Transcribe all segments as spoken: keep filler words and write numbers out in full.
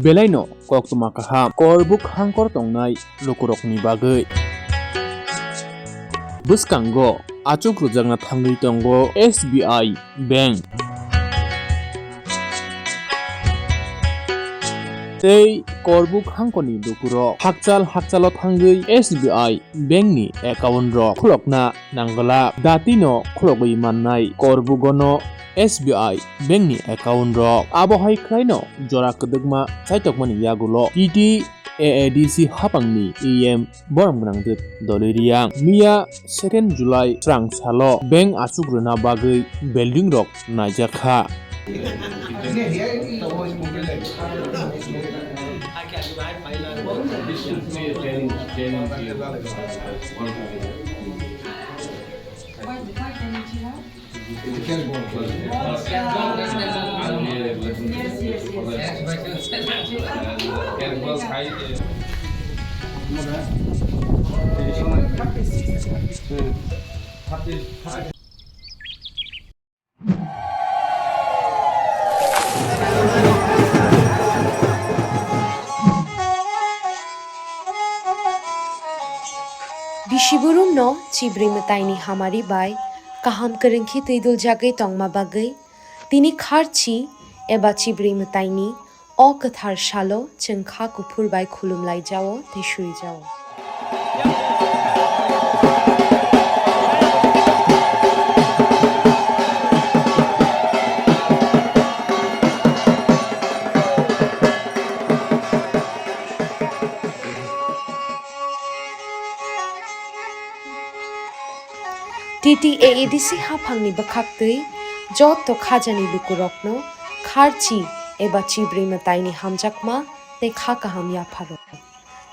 Belaino koktwma kaham Korbuk hangkor tongnai lukurokni bagwi. Bwskango achuk rwjakna thangwi tongo S B I Bank. Tei Korbuk hangkorni lukurok hakchal hakchalo thangwi S B I Bank ni account rok khulokna nangwlak. Datino khulogwi mannai Korbugono S B I Bank ni account rok. Abo hai khlaino jora kwdwkma chaitokmani yagulo T T A A D C haphangni E M Borom Gwnangdwk Doloi Riyang miya second July srang salo bank achuk rwna bagwi building rok naijak kha. Bisiburumno chibrwi mwtaini hamari bai kaham kwrwngkhe twiduljagwi tongma bagwi tini kharchi eba chibrwi mwtaini o kwthar salo chwng kha kuphur bai khulumlaijao tei suijao. T T A A D C haphangni bwkhaktwi joto khajani lukurokno kharchi eba chibrwi mwtaini hamjakma tei kha kaham yapharo.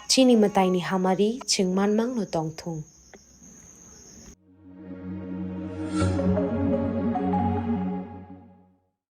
Chini mwtaini hamari chwng manmangno tongthung.